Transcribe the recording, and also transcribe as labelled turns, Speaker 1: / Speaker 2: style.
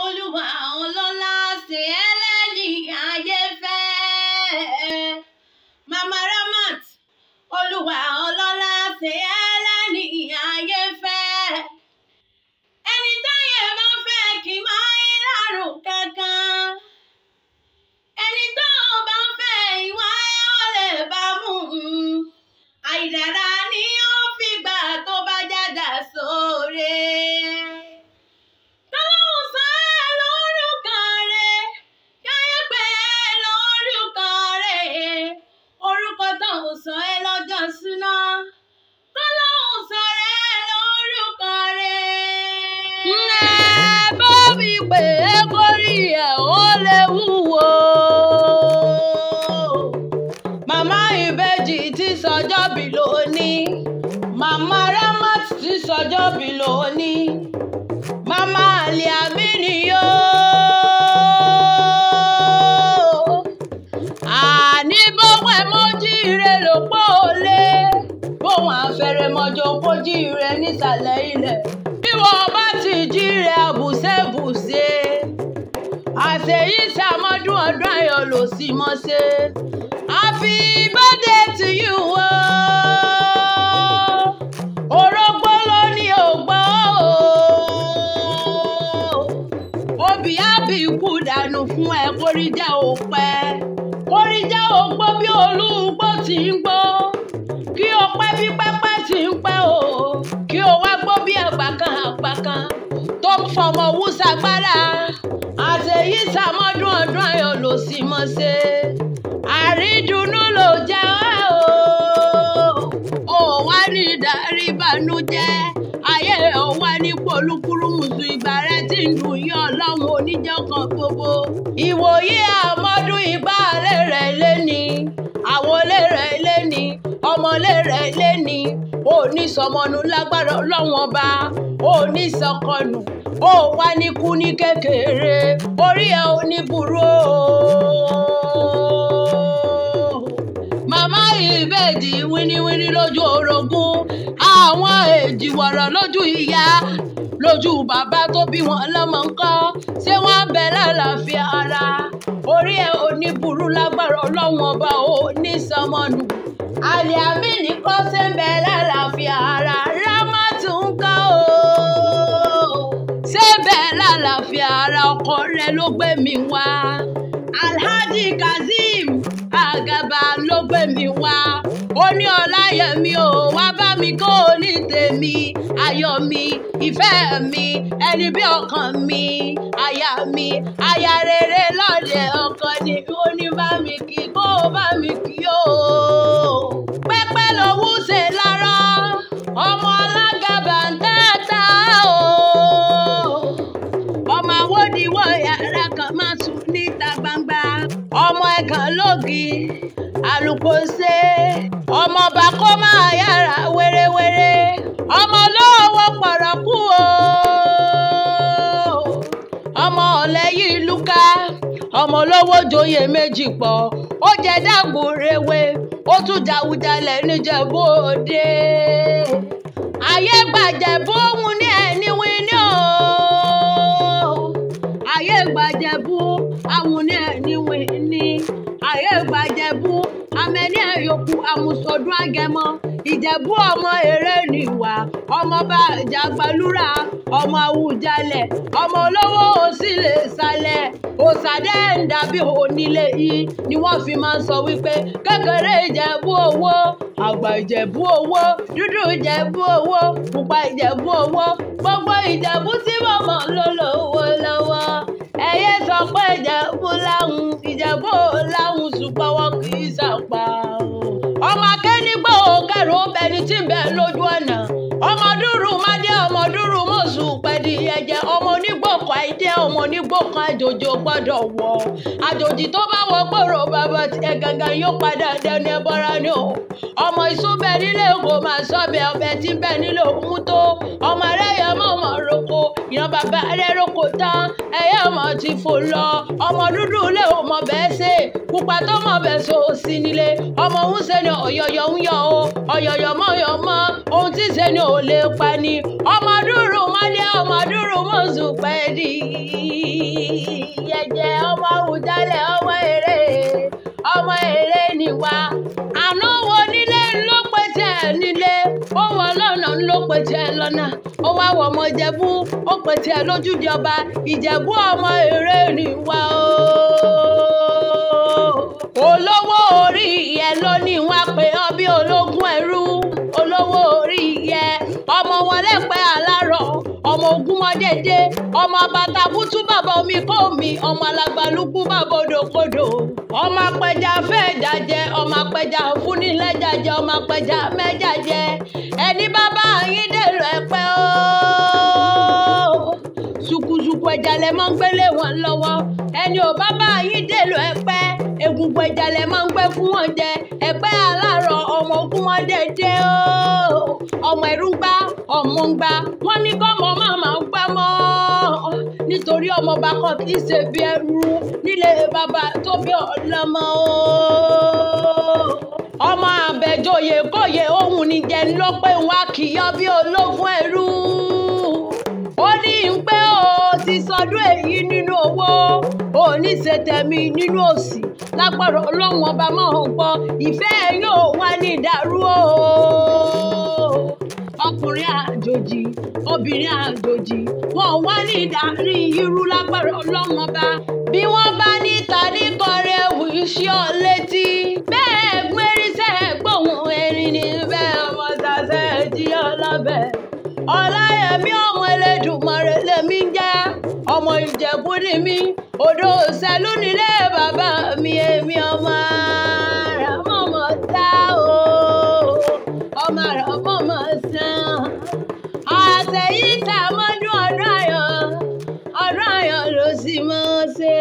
Speaker 1: Olúwa ọlọ́lá ṣe ẹlẹ́ni ayé fẹ́. Mama Ramat, Olúwa ọlọ́lá ṣe ẹlẹ́ni ayé fẹ́. Ẹni táyé bá fẹ́ kì máa ń lárùn kankan. Ẹni tó bá fẹ́ ìwà ẹ̀ ó lè bá mú un. Àìdára ni ó fi gbà tó bá jàjà sóore. Tọ́lọ́hún sọ ẹ́ lórúkọ rẹ̀, káyé pé ẹ́ lórúkọ rẹ̀. Orúkọ tóun sọ ẹ́ lọ́jọ́ súná. Tọ́lọ́hún sọ ẹ́ lórúkọ rẹ̀.
Speaker 2: Ǹlẹ́ bá mi pè é kórí ẹ̀ ó lè wúwo. Màmá ìbejì ti sọjọ́ bí lónìí. Màmá Ramat ti sọjọ́ bí lónìí. Màmá Àlìámínì yóò. Àní bóun ẹ̀ mọ́jíire ló pọ̀ lé. Bóun àfẹrẹ mọ́jọ kó jíire nísàlẹ̀ ilẹ̀. Bí wọ́n bá ti jíire àbùsẹ̀bùsẹ̀. Àṣeyí ṣàmọ́dún ọdún ayọ̀ ló sì mọ́ ṣe. Happy birthday to you o. Orógbó ló ní ògbó o. Obì ábì kú dànù fún ẹ kóríjà òpẹ. Kóríjà ògbó bí olúgbó ti ń gbó. Kí o pẹ́ bí pẹ́pẹ́ ti ń pẹ́ o. Kí o wá gbó bí àgbà kan àgbà kan tó ń fọmọ wúsà gbára. Àṣeyí ṣàmọ́dún ọdún ayọ̀ ló sì mọ́ ṣe. Àrídùnnú ló jẹ́ o. Ó wá ní ìdarí ìbànújẹ́. Ayé ò wá ní polúkúrúmuṣu ìgbà rẹ tí ń dùn yín ọlọ́run oníjọ́kan gbogbo. Ìwòyí àmọ́dún ìgbà rẹ̀ lé ní. Àwọlé rẹ̀ lé ní. Ọmọlé rẹ̀ lé ní. Òní sọmọnù lágbára ọlọ́run ọba. Òní sọkọnù. Ó wá ní kú ní kékeré. Orí ẹ ò ní burú o. Màmá ìbejì wíníwíní lójú orogún. Àwọn èjì wọ̀rọ̀ lójú ìyá. Lójú bàbá tó bí wọn lọ́mọ ńkọ́. Ṣé wọ́n ń bẹ lálàáfíà ara? Orí ẹ ò ní burú lágbára ọlọ́run ọba ò ní sọmọnù. Àlìámínì kọ́ ṣe ń bẹ lálàáfíà ara. Rámọ́tù ńkọ́ o. Ṣé ń bẹ lálàáfíà ara ọkọ rẹ ló gbé mi wá? Alhaji Kazeem Àgàbà ló gbé mi wá. Ó ní Ọláyẹmí o, wá bá mi kó o ní tèmi. Ayọ̀ mi, ìfẹ́ mi, ẹni bí ọkàn mi, aya mi, aya rere lọ́dẹ ọkọ ni. Ó ní bá mi kí kó o bá mi kí o. Pẹ́pẹ́ lowú ṣe lárọ́, ọmọ alágàbà ń tàtà o. Ọmọ awódiwọ̀ yàrá kan máa sùn níta gbangba. Ọmọ ẹ̀gàn lógi, àlùkò ṣe. Ọmọ ọba kó máa yára wérewére. Ọmọ olówó pọ̀rọ̀kú o. Ọmọ ọ̀lẹ yìí lúká. Ọmọ olówó joyè méjì pọ̀. Ó jẹ dàgbòrewé. Ó tún jàwùjalẹ̀ níjẹ̀bú òde. Ayé gbàjẹ̀bú òun ní ẹni wí ní o. Ayé gbàjẹ̀bú àwọn ní ẹni wí ní. Ayé gbàjẹ̀bú amẹ́ni ẹ̀yọkù àmùsọ̀dún àgẹmọ. Ìjẹ̀bú ọmọ eré nìwà. Ọmọ bá jàgbálúrà. Ọmọ Awùjalẹ̀. Ọmọ olówó òsì lè sálẹ̀. Òsàdé ń dàbí onílé yìí ni wọ́n fi máa ń sọ wípé kékeré Ìjẹ̀bú owó, àgbà Ìjẹ̀bú owó, dúdú Ìjẹ̀bú owó, pupa Ìjẹ̀bú owó, gbogbo Ìjẹ̀bú tí mo mọ̀ ló lówó lọ́wọ́. Ẹyẹ sọ pé Ìjẹ̀bú láhùn, Ìjẹ̀bú ò láhùn ṣùgbọ́n wọn kì í sàpà o. Ọmọ akẹ́nigbó kẹrù ó bẹni tí ń bẹ lójú ọ̀nà. Ọmọ dúró mádé, ọmọ dúró mọ̀sù pẹ̀dí ẹ̀jẹ̀, ọmọ onígbòkan àìdẹ́, ọmọ onígbòkan àjòjì ò gbọ́dọ̀ wọ̀. Àjòjì tó bá wọ gbòòrò bàbá tiẹ̀ gangan yóò padà dẹni ẹbọra ni o. Ọmọ iṣu bẹ nílé kò máa sọbẹ̀, ọbẹ̀ tí ń bẹ nílé òun tó. Ọmọ rẹ̀ yẹ mọ́ ọmọ roko, ìran bàbá rẹ̀ roko tán, ẹyẹ ọmọ ti fò lọ. Ọmọ dúdú lé ò mọ bẹ́ẹ̀ ṣe, pupa tó mọ bẹ́ẹ̀ so sí nílé. Ọmọ òun ṣe ni ọ̀yọ̀yọ̀ ń yọ o, ọ̀yọ̀yọ̀ mọ̀ yọ̀ mọ́, ohun tí ṣe ni ò ò lè pa ni. Ọmọ dúró mọ́lé, ọmọ dúró mọ́sù pẹ́ẹ́dì. Yẹ̀jẹ̀ ọmọ Àwùjalẹ̀, ọmọ èrè, ọmọ èrè nìwà. Àná wo nílé ló pé tiẹ̀ nílé, ó wọ lọ́nà ló pé tiẹ̀ lọ́nà. Ó wá wọ ọmọ Ìjẹ̀bú, ó pé tiẹ̀ lójúde ọba. Ìjẹ̀bú ọmọ èrè nìwà o. Olówó orí ẹ ló ní wá pé ọ bí ológun ẹrú. Olówó orí ẹ, ọmọ wọn lẹ́pẹ́ alárọ̀, ọmọ ogunmọ́dédé, ọmọ bàtà bútú bàbá omi kó mi, ọmọ alàgbàlúgbú bàbá odòkodò. Ọmọ apẹja fẹ́ jàjẹ, ọmọ apẹja fúnilẹ́jàjẹ, ọmọ apẹja mẹ́jàjẹ. Ẹni bàbá yín dèrò ẹ̀pẹ́ o. Ṣùkùṣùkù ẹja lẹ máa ń gbélé wọn lọ́wọ́. Ẹni ò bàbá yín dèrò ẹ̀pẹ́, egungun ẹja lẹ máa ń gbé fún wọn jẹ. Ẹ̀pẹ́ alárọ̀, ọmọ ogunmọ́dédé o. Ọmọ ẹ̀rú ń gbá, ọmọ ń gbá, wọ́n ní kọ́mọ máa ń gbá mọ́. Nítorí ọmọ bá kọ́ kì í ṣe bí ẹrú nílé bàbá tó bí ọlọ́mọ o. Ọmọ àbẹ̀jòyè kòyè òun ní jẹ́ ló pé wá kì í yọ bí ológun ẹrú. Ó ní ń pé o ti sọdún èyí nínú owó, ò ní ṣe tẹ̀mí nínú òṣì. Lágbára Ọlọ́run ọba máa ń gbọ́, ìfẹ́ yóò wá ní ìdàrú o. Ọkùnrin àjòjì, obìnrin àjòjì, wọn wá ní ìdarí irú lágbára Ọlọ́run ọba. Bí wọ́n bá níta ní kọrin ewu iṣẹ́ ọ létí. Bẹ́ẹ̀ gbéríṣẹ́ gbóhùn erin ní bẹ́ẹ̀ ọmọ ṣàṣẹ jí ọlọ́bẹ̀. Ọláyẹmí ọmọ Elédùmarè lèmi ń jẹ́, ọmọ Ìjẹ̀bú ni mí, odò Òṣèlú nílé bàbá mi, èmi ọmọ àràmọ̀mọ̀ tá o, ọmọ àràmọ̀mọ̀ sàn. Àtẹ̀yí tá a mọ́dún ọdún ayọ̀, ọdún ayọ̀ ló sì mọ́ ṣe.